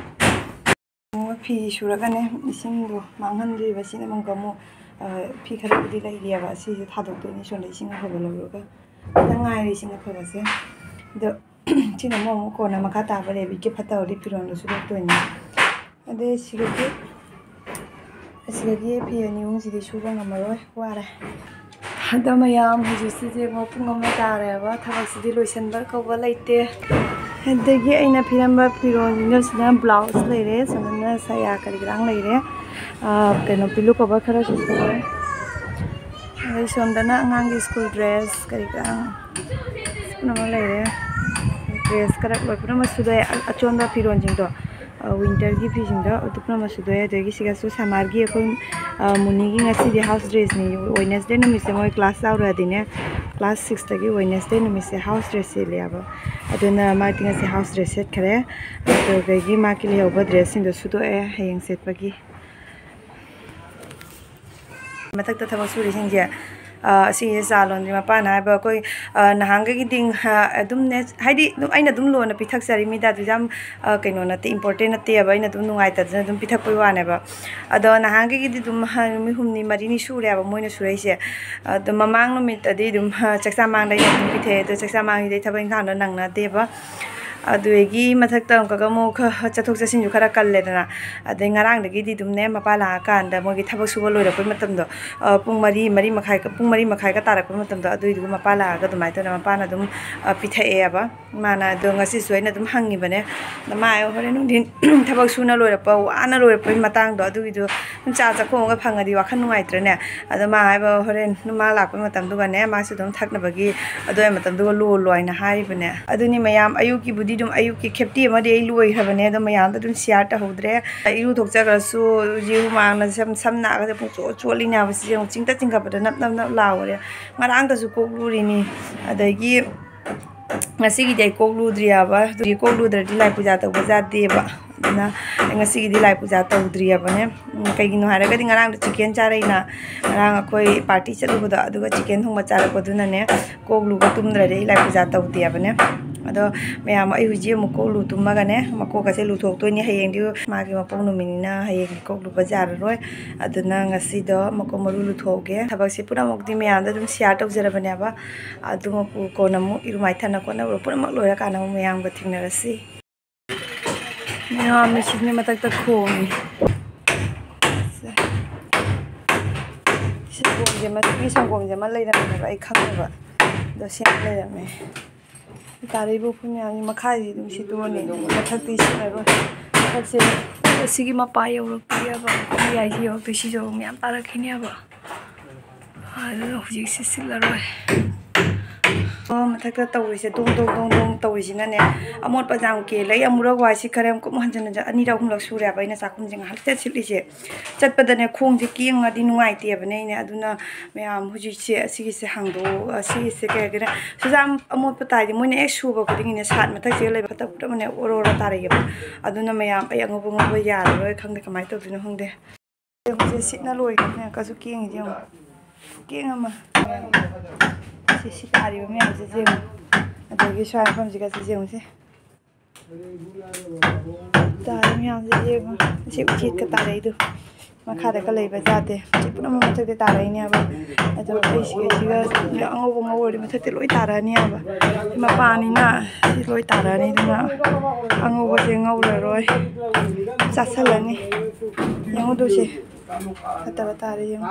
ꯐꯤ ꯁꯨꯔꯒꯅꯦ ꯏꯁꯤꯡꯗꯣ ꯃꯥꯡꯍꯟꯗ꯭ꯔꯤꯕ꯫ ꯁꯤꯅ ꯑꯃꯨꯛꯀ ꯑꯃꯨꯛ, ꯑ, ꯐꯤ ꯈꯔꯕꯨꯗꯤ ꯂꯩꯔꯤꯑꯕ꯫ ꯁꯤꯁꯦ ꯊꯥꯗꯣꯛꯇꯣꯏꯅꯤ ꯁꯣꯝꯗ ꯏꯁꯤꯡ ꯑꯐꯕ ꯂꯧꯔꯒ꯫ ꯈꯤꯇꯪ ꯉꯥꯏꯔꯦ ꯏꯁꯤꯡ ꯑꯐꯕꯁꯦ꯫ ꯑꯗꯣ ꯁꯤꯅ ꯑꯃꯨꯛ, ꯑꯃꯨꯛ ꯀꯣꯟꯅ ꯃꯈꯥ ꯇꯥꯕ ꯔꯦꯕꯤꯠꯀꯤ ꯐꯠꯇꯕꯗꯤ ꯐꯤꯔꯣꯟꯗꯣ ꯁꯨꯗꯣꯛꯇꯣꯏꯅꯤ꯫ ꯑꯗꯩ ꯁꯤꯗꯒꯤ, ꯑꯁꯤꯗꯒꯤ ꯐꯤ ꯑꯅꯤ ꯑꯍꯨꯝꯁꯤꯗꯤ ꯁꯨꯕ ꯉꯝꯃꯔꯣꯏ, ꯋꯥꯔꯦ꯫ ꯑꯗꯣ ꯃꯌꯥꯝ ꯍꯧꯖꯤꯛꯁꯤꯗꯤ ꯑꯃꯨꯛ ꯄꯨꯡ ꯑꯃ ꯇꯥꯔꯦꯕ, ꯊꯕꯛꯁꯤꯗꯤ ꯂꯣꯏꯁꯤꯟꯕ ꯀꯧꯕ ꯂꯩꯇꯦ꯫ ꯑꯗꯒꯤ ꯑꯩꯅ ꯄꯤꯔꯝꯕ ꯐꯤꯔꯣꯟꯁꯤꯡꯗꯣ ꯁꯤꯗ ꯕ꯭ꯂꯥꯎꯁ ꯂꯩꯔꯦ, ꯁꯣꯝꯗꯅ ꯁꯌꯥ ꯀꯔꯤ ꯀꯔꯥꯡ ꯂꯩꯔꯦ꯫ ꯑꯥ, ꯀꯩꯅꯣ, ꯄꯤꯂꯣ ꯀꯣꯚꯔ ꯈꯔꯁꯨ ꯁꯨꯔꯦ꯫ ꯑꯗꯩ ꯁꯣꯝꯗꯅ ꯑꯉꯥꯡꯒꯤ ꯁ꯭ꯀꯨꯜ ꯗ꯭ꯔꯦꯁ ꯀꯔꯤ ꯀꯔꯥꯡ ꯄꯨꯝꯅꯃꯛ ꯂꯩꯔꯦ꯫ ꯗ꯭ꯔꯦꯁ ꯈꯔ ꯂꯣꯏ ꯄꯨꯝꯅꯃꯛ ꯁꯨꯗꯣꯛꯑꯦ꯫ ꯑ-, ꯑꯆꯣꯟꯕ ꯐꯤꯔꯣꯟꯁꯤꯡꯗꯣ, ꯑ, ꯋꯤꯟꯇꯔꯒꯤ ꯐꯤꯁꯤꯡꯗꯣ ꯑꯗꯨ ꯄꯨꯝꯅꯃꯛ ꯁꯨꯗꯣꯛꯑꯦ꯫ ꯑꯗꯒꯤ ꯁꯤꯒꯁꯨ ꯁꯝꯃꯔꯒꯤ ꯑꯩꯈꯣꯏ, ꯑ, ꯃꯨꯅꯤꯒꯤ ꯉꯁꯤꯗꯤ ꯍꯥꯎꯁ ꯗ꯭ꯔꯦꯁꯅꯤ꯫ ꯋꯦꯅꯁꯗꯦ ꯅꯨꯃꯤꯠꯁꯦ ꯃꯣꯏ ꯀ꯭ꯂꯥꯁ ꯌꯥꯎꯔꯗꯤꯅꯦ, Class sixꯇꯒꯤ Wednesday ꯅꯨꯃꯤꯠꯁꯦ house dress ꯁꯦꯠꯂꯦꯕ꯫ ꯑꯗꯨꯅ ꯃꯥꯗꯤ ꯉꯁꯤ house dress ꯁꯦꯠꯈ꯭ꯔꯦ꯫ ꯑꯗꯨꯗꯒꯤ ꯃꯥꯒꯤ ꯂꯩꯍꯧꯕ dressꯁꯤꯡꯗꯣ ꯁꯨꯗꯣꯛꯑꯦ ꯍꯌꯦꯡ ꯁꯦꯠꯄꯒꯤ꯫ ꯃꯊꯛꯇ ꯊꯕꯛ ꯁꯨꯔꯤꯁꯤꯡꯁꯦ, ꯑ, ꯑꯁꯤꯁꯦ ꯆꯥ ꯂꯣꯟꯗ꯭ꯔꯤ꯫ ꯃꯄꯥꯅ ꯍꯥꯏꯕ ꯑꯩꯈꯣꯏ, ꯑ, ꯅꯍꯥꯟꯈꯩꯒꯤꯗꯤ, ꯑ, ꯑꯗꯨꯝꯅꯦ, ꯍꯥꯏꯗꯤ ꯑꯗꯨꯝ ꯑꯩꯅ ꯑꯗꯨꯝ ꯂꯣꯟꯅ ꯄꯤꯊꯛꯆꯔꯤꯃꯤꯗ, ꯑꯗꯨ ꯌꯥꯝ, ꯑ, ꯀꯩꯅꯣ ꯅꯠꯇꯦ, important ꯅꯠꯇꯦꯕ, ꯑꯩꯅ ꯑꯗꯨꯝ ꯅꯨꯡꯉꯥꯏꯇꯗꯅ ꯑꯗꯨꯝ ꯄꯤꯊꯛꯄꯩ ꯋꯥꯅꯦꯕ꯫ ꯑꯗꯣ ꯅꯍꯥꯟꯈꯩꯒꯤꯗꯤ ꯑꯗꯨꯝ, ꯍ, ꯅꯨꯃꯤꯠ ꯍꯨꯝꯅꯤ ꯃꯔꯤꯅꯤ ꯁꯨꯔꯦꯕ ꯃꯣꯏꯅ ꯁꯨꯔꯛꯏꯁꯦ꯫ ꯑꯗꯣ ꯃꯃꯥꯡ ꯅꯨꯃꯤꯠꯇꯗꯤ ꯑꯗꯨꯝ, ꯍ, ꯆꯥꯛꯆꯥ ꯃꯥꯡꯗ ꯑꯩꯅ ꯑꯗꯨꯝ ꯄꯤꯊꯛꯑꯦ꯫ ꯑꯗꯣ ꯆꯥꯛꯆꯥ ꯃꯥꯡꯁꯤꯗꯤ ꯊꯕꯛ ꯏꯪꯈꯥꯡꯗꯣ ꯅꯪꯅꯗꯦꯕ꯫ ꯑꯗꯨꯗꯒꯤ ꯃꯊꯛꯇ ꯑꯃꯨꯛꯀꯒ ꯑꯃꯨꯛ ꯈ-, ꯆꯠꯊꯣꯛ ꯆꯠꯁꯤꯟꯁꯨ ꯈꯔ ꯀꯜꯂꯦꯗꯅ꯫ ꯑꯗꯩ ꯉꯔꯥꯡꯗꯒꯤꯗꯤ ꯑꯗꯨꯝꯅꯦ, ꯃꯄꯥ ꯂꯥꯛꯑꯀꯥꯟꯗ ꯃꯣꯏꯒꯤ ꯊꯕꯛ ꯁꯨꯕ ꯂꯣꯏꯔꯛꯄꯩ ꯃꯇꯝꯗꯣ, ꯑ, ꯄꯨꯡ ꯃꯔꯤ, ꯃꯔꯤ ꯃꯈꯥꯏ, ꯄꯨꯡ ꯃꯔꯤ ꯃꯈꯥꯏꯒ ꯇꯥꯔꯛꯄ ꯃꯇꯝꯗꯣ, ꯑꯗꯨꯏꯗꯨꯒ ꯃꯄꯥ ꯂꯥꯛꯑꯒ ꯑꯗꯨꯃꯥꯏꯅ ꯇꯧꯗꯅ ꯃꯄꯥꯅ ꯑꯗꯨꯝ, ꯑ, ꯄꯤꯊꯛꯑꯦꯕ꯫ ꯃꯥꯅ ꯑꯗꯣ ꯉꯁꯤꯁꯨ ꯑꯩꯅ ꯑꯗꯨꯝ ꯍꯪꯉꯤꯕꯅꯦ, "ꯅꯃꯥ ꯍꯣꯔꯦꯟ ꯅꯨꯡꯊꯤꯟ ꯊꯕꯛ ꯁꯨꯅ ꯂꯣꯏꯔꯛꯄ, ꯋꯥꯅ ꯂꯣꯏꯔꯛꯄꯒꯤ ꯃꯇꯥꯡꯗꯣ, ꯑꯗꯨꯒꯤꯗꯣ ꯑꯗꯨꯝ ꯆꯥ ꯆꯥꯈꯣꯝ ꯑꯃꯒ ꯐꯪꯉꯗꯤ ꯋꯥꯈꯜ ꯅꯨꯡꯉꯥꯏꯇ꯭ꯔꯅꯦ?" ꯑꯗꯣ ꯃꯥ ꯍꯥꯏꯕ, "ꯍꯣꯔꯦꯟ ꯃꯥ ꯂꯥꯛꯄ ꯃꯇꯝꯗꯨꯒꯅꯦ, ꯃꯥꯁꯨ ꯑꯗꯨꯝ ꯊꯛꯅꯕꯒꯤ ꯑꯗꯨꯋꯥꯏ ꯃꯇꯝꯗꯨꯒ ꯂꯣꯜꯂꯣ" ꯍꯥꯏꯅ ꯍꯥꯏꯔꯤꯕꯅꯦ꯫ ꯑꯗꯨꯅꯤ ꯃꯌꯥꯝ, ꯑꯌꯨꯛꯀꯤꯕꯨꯗꯤ ꯑꯗꯨꯝ, ꯑꯌꯨꯛꯀꯤ ꯈꯦꯞꯇꯤ ꯑꯃꯗꯤ ꯑꯩ ꯂꯣꯏꯈ꯭ꯔꯕꯅꯦ, ꯑꯗꯣ ꯃꯌꯥꯝꯗ ꯑꯗꯨꯝ share ꯇꯧꯍꯧꯗ꯭ꯔꯦ꯫ ꯏꯔꯨ ꯊꯣꯛꯆꯈ꯭ꯔꯁꯨ ꯍꯧꯖꯤꯛ ꯍꯨꯃꯥꯡꯅ ꯁꯝ, ꯁꯝ ꯅꯥꯒꯁꯦ ꯄꯨꯡꯆꯣꯠ ꯆꯣꯠꯂꯤꯅꯦ ꯍꯥꯏꯕ꯫ ꯁꯤꯁꯦ ꯑꯃꯨꯛ ꯆꯤꯡꯇ ꯆꯤꯡꯈꯠꯄꯗ ꯅꯞ ꯅꯞ ꯅꯞ ꯂꯥꯎꯔꯦ꯫ ꯉꯔꯥꯡꯗꯁꯨ ꯀꯣꯛ ꯂꯨꯔꯤꯅꯤ, ꯑꯗꯒꯤ ꯉꯁꯤꯒꯤꯗꯤ ꯑꯩ ꯀꯣꯛ ꯂꯨꯗ꯭ꯔꯤ ꯍꯥꯏꯕ꯫ ꯑꯗꯨꯗꯤ ꯀꯣꯛ ꯂꯨꯗ꯭ꯔꯗꯤ ꯂꯥꯏ ꯄꯨꯖꯥ ꯇꯧꯕ ꯌꯥꯗꯦꯕ꯫ ꯑꯗꯨꯅ ꯑꯩ ꯉꯁꯤꯒꯤꯗꯤ ꯂꯥꯏ ꯄꯨꯖꯥ ꯇꯧꯗ꯭ꯔꯤꯑꯕꯅꯦ꯫ ꯎꯝ, ꯀꯩꯒꯤꯅꯣ ꯍꯥꯏꯔꯒꯗꯤ ꯉꯔꯥꯡꯗꯣ chicken ꯆꯥꯔꯛꯏꯅ, ꯉꯔꯥꯡ ꯑꯩꯈꯣꯏ party ꯆꯠꯂꯨꯕꯗꯣ, ꯑꯗꯨꯒ chicken ꯊꯣꯡꯕ ꯆꯥꯔꯛꯄꯗꯨꯅꯅꯦ, ꯀꯣꯛ ꯂꯨꯕ ꯇꯨꯝꯗ꯭ꯔꯗꯤ ꯑꯩ ꯂꯥꯏ ꯄꯨꯖꯥ ꯇꯧꯗꯦꯕꯅꯦ꯫ ꯑꯗꯣ ꯃꯌꯥꯝ, ꯑꯩ ꯍꯧꯖꯤꯛ ꯑꯃꯨꯛ ꯀꯣꯛ ꯂꯨ ꯇꯨꯝꯃꯒꯅꯦ, ꯃꯀꯣꯛꯀꯁꯦ ꯂꯨꯊꯣꯛꯇꯣꯏꯅꯤ꯫ ꯍꯌꯦꯡꯗꯤ ꯃꯥꯒꯤ ꯃꯄꯣꯛ ꯅꯨꯃꯤꯠꯅꯤꯅ ꯍꯌꯦꯡꯗꯤ ꯀꯣꯛ ꯂꯨꯕ ꯌꯥꯔꯔꯣꯏ꯫ ꯑꯗꯨꯅ ꯉꯁꯤꯗꯣ ꯃꯀꯣꯛ ꯃꯔꯨ ꯂꯨꯊꯣꯛꯑꯒꯦ꯫ ꯊꯕꯛꯁꯦ ꯄꯨꯝꯅꯃꯛꯇꯤ ꯃꯌꯥꯝꯗ ꯑꯗꯨꯝ share ꯇꯧꯖꯔꯕꯅꯦꯕ꯫ ꯑꯗꯨꯃꯛꯄꯨ ꯀꯣꯟꯅ ꯑꯃꯨꯛ ꯏꯔꯨ ꯃꯥꯏꯊꯅ ꯈꯣꯠꯅꯕ ꯄꯨꯝꯅꯃꯛ ꯂꯣꯏꯔꯀꯥꯟꯗ ꯑꯃꯨꯛ ꯃꯌꯥꯝꯒ ꯊꯦꯡꯅꯔꯁꯤ꯫ ꯃꯌꯥꯝ ꯃꯦꯆꯤꯟꯒꯤ ꯃꯊꯛꯇ ꯈꯣꯡꯉꯤ꯫ ꯁꯦ꯫ ꯁꯪꯒꯣꯝꯁꯦ, ꯃꯁꯤꯒꯤ ꯁꯪꯒꯣꯝꯁꯦ ꯑꯃ ꯂꯩꯔꯝꯃꯦꯕ, ꯑꯩ ꯈꯪꯗꯕ꯫ ꯑꯗꯣ ꯁꯦꯝ ꯂꯩꯔꯝꯃꯦ꯫ ꯇꯥꯔꯛꯏꯕ ꯎꯐꯨꯟ ꯃꯌꯥꯝꯁꯤ ꯃꯈꯥꯁꯤ ꯑꯗꯨꯝ ꯁꯤꯠꯇꯣꯛꯑꯅꯤ, ꯃꯊꯛꯇꯤ ꯁꯤꯠꯂꯔꯣꯏ꯫ ꯃꯊꯛꯁꯦ ꯑꯁꯤꯒꯤ ꯃꯄꯥ ꯌꯧꯔꯛꯇ꯭ꯔꯤꯑꯕ, ꯃꯌꯥꯏꯁꯤ ꯌꯧꯔꯛꯇ꯭ꯔꯤ, ꯁꯤꯁꯨ ꯃꯌꯥꯝ ꯇꯥꯔꯛꯈꯤꯅꯦꯕ꯫ ꯑꯗꯨꯅ ꯍꯧꯖꯤꯛꯁꯤ ꯁꯤꯠꯂꯔꯣꯏ꯫ ꯑꯣ, ꯃꯊꯛꯇ ꯇꯧꯔꯤꯁꯦ, ꯗꯣꯡ ꯗꯣꯡ ꯗꯣꯡ ꯗꯣꯡ ꯇꯧꯔꯤꯁꯤꯅꯅꯦ, ꯑꯃꯣꯠꯄ ꯌꯥꯝ ꯀꯦꯜꯂꯦ꯫ ꯑꯩ ꯑꯃꯨꯔꯛ ꯋꯥꯏꯁꯤ ꯈꯔ ꯌꯥꯝ ꯀꯨꯞꯅ ꯍꯟꯖꯤꯟ ꯍꯟꯖꯤꯟ ꯑꯅꯤꯔꯛ ꯑꯍꯨꯝꯂꯛ ꯁꯨꯔꯦꯕ ꯑꯩꯅ ꯆꯥꯛꯈꯨꯝꯁꯦ ꯉꯥꯏꯍꯥꯛ ꯆꯠꯁꯤꯜꯂꯤꯁꯦ꯫ ꯆꯠꯄꯗꯅꯦ, ꯈꯣꯡꯁꯦ ꯀꯦꯡꯉꯗꯤ ꯅꯨꯡꯉꯥꯏꯇꯦꯕꯅꯦ ꯑꯩꯅ꯫ ꯑꯗꯨꯅ ꯃꯌꯥꯝ, ꯍꯧꯖꯤꯛꯁꯦ ꯑꯁꯤꯒꯤꯁꯦ ꯍꯥꯡꯗꯣꯛꯑꯣ, ꯑꯁꯤꯒꯤꯁꯦ ꯀꯩ ꯍꯥꯏꯒꯦꯔꯥ, ꯆꯨꯖꯥꯛ ꯑꯃꯣꯠꯄ ꯇꯥꯏꯗꯤ ꯃꯣꯏꯅ ꯍꯦꯛ ꯁꯨꯕ ꯈꯨꯗꯤꯡꯒꯤꯅꯦ, ꯁꯥꯠ ꯃꯊꯛꯁꯤꯒ ꯂꯩꯕ ꯐꯠꯇꯕ ꯄꯨꯝꯅꯃꯛꯅꯦ ꯑꯣꯔꯣ ꯑꯣꯔꯣ ꯇꯥꯔꯛꯑꯦꯕ꯫ ꯑꯗꯨꯅ ꯃꯌꯥꯝ, ꯑꯩ ꯑꯉꯧꯕ ꯉꯧꯕ ꯌꯥꯔꯔꯣꯏ, ꯈꯪꯗꯦ ꯀꯃꯥꯏꯅ ꯇꯧꯗꯣꯏꯅꯣ ꯈꯪꯗꯦ꯫ ꯍꯧꯖꯤꯛ ꯁꯤꯠꯅ ꯂꯣꯏꯈ꯭ꯔꯦ꯫ ꯀꯁꯨ ꯀꯦꯡꯉꯤꯁꯦ ꯌꯦꯡꯉꯣ꯫ ꯀꯦꯡ ꯑꯃ꯫ ꯁꯤ, ꯁꯤ ꯇꯥꯔꯤꯕ ꯃꯌꯥꯝꯁꯦ ꯌꯦꯡꯉꯣ꯫ ꯑꯗꯒꯤ ꯁ꯭ꯋꯥꯏ ꯃꯐꯝꯁꯤꯒꯁꯦ ꯌꯦꯡꯉꯨꯁꯦ꯫ ꯇꯥꯔꯤ ꯃꯌꯥꯝꯁꯦ ꯌꯦꯡꯉꯣ꯫ ꯁꯤ ꯎꯆꯦꯛꯀ ꯇꯥꯔꯛꯏꯗꯣ꯫ ꯃꯈꯥꯗꯒ ꯂꯩꯕ ꯖꯥꯠꯇꯦ꯫ ꯁꯤ ꯄꯨꯝꯅꯃꯛ ꯃꯊꯛꯇ ꯇꯥꯔꯛꯏꯅꯦꯕ꯫ ꯑꯗꯣ ꯑꯩꯈꯣꯏ ꯁꯤꯒꯩꯁꯤꯒ ꯑꯉꯧꯕ ꯉꯧꯔꯗꯤ ꯃꯊꯛꯇ ꯂꯣꯏ ꯇꯥꯔꯛꯑꯅꯦꯕ꯫ ꯁꯤ ꯃꯄꯥꯅꯤꯅ ꯁꯤ ꯂꯣꯏ ꯇꯥꯔꯛꯑꯅꯤ꯫ ꯑꯗꯨꯅ ꯑꯉꯧꯕꯁꯦ ꯉꯧꯔꯔꯣꯏ꯫ ꯆꯥꯁꯜꯂꯅꯤ꯫ ꯌꯦꯡꯉꯨꯗꯣꯏꯁꯦ꯫ ꯐꯠꯇꯕ ꯇꯥꯔꯦ ꯌꯦꯡꯉꯨ꯫